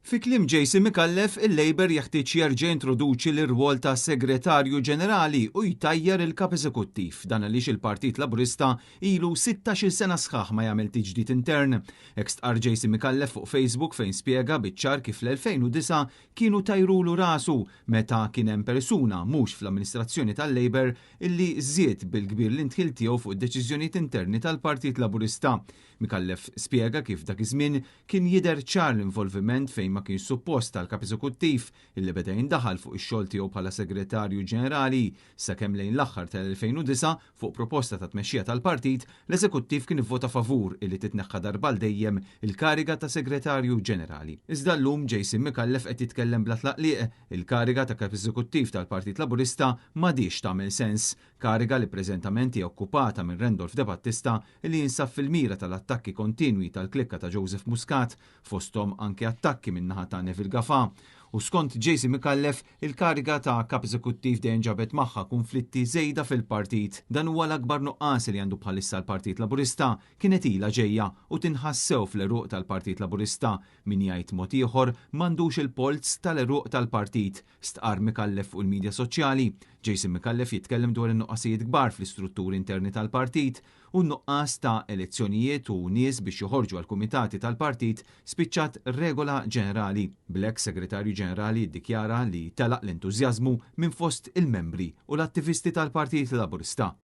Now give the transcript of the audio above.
Fi kliem Jason Micallef, il-Labour jeħtieġ jerġa' jintroduċi l-irwol ta' Segretarju Ġenerali u jtajjar il-Kap Eżekuttiv. Dan għaliex il-Partit Laburista ilu 16-il sena sħaħ ma jagħmel tiġdid intern. Hekk stqarr Jason Micallef fuq Facebook fejn spjega biċ-ċar kif fl-2009 kienu tajrulu rasu meta kien hemm persuna mhux fl-amministrazzjoni tal-Labour illi żied bil-kbir l-indħil tiegħu fuq id-deċiżjonijiet interni tal-Partit Laburista. Micallef spjega kif dak iż-żmien kien jidher ċar l-involviment fejn ma kienx suppost tal-Kap Eżekuttiv illi beda jindaħal fuq ix-xogħol tiegħu bħala Segretarju Ġenerali sakemm lejn l-aħħar tal-2009 fuq proposta ta' tmexxija tal-partit l-Eżekuttiv kien ivvota favur illi titneħħa darba għal dejjem il-kariga ta' Segretarju Ġenerali. Iżda llum Jason Micallef qed jitkellem bla tlaqliq, il-kariga ta' Kap Eżekuttiv tal-Partit Laburista m'għadhiex tagħmel sens. Kariga li preżentament hija okkupata minn Randolph De Battista li jinsab fil-mira tal-attakki kontinwi tal-klikka ta' Joseph Muscat, fosthom anke attakki min-naħa ta' Neville Gafà. U skont Jason Micallef, il-kariga ta' Kap Eżekuttiv dejjem ġabet magħha kunflitti żejda fil-partit. Dan huwa l-akbar nuqqas li għandu bħalissa l-Partit Laburista, kienet ilha ġejja u tinħass sew fl-għeruq tal-Partit Laburista. Min jgħid mod ieħor m'għandux il-polz tal-għeruq tal-partit, stqarr Micallef fuq il-midja soċjali. Jason Micallef jitkellem dwar in-nuqqasijiet kbar fl-istrutturi interni tal-partit u n-nuqqas ta' elezzjonijiet u nies biex joħorġu għall-kumitati tal-partit spiċċat regola ġenerali, bl-eks Segretarju Ġenerali jiddikjara li telaq l-entużjażmu minn fost il-membri u l-attivisti tal-Partit Laburista.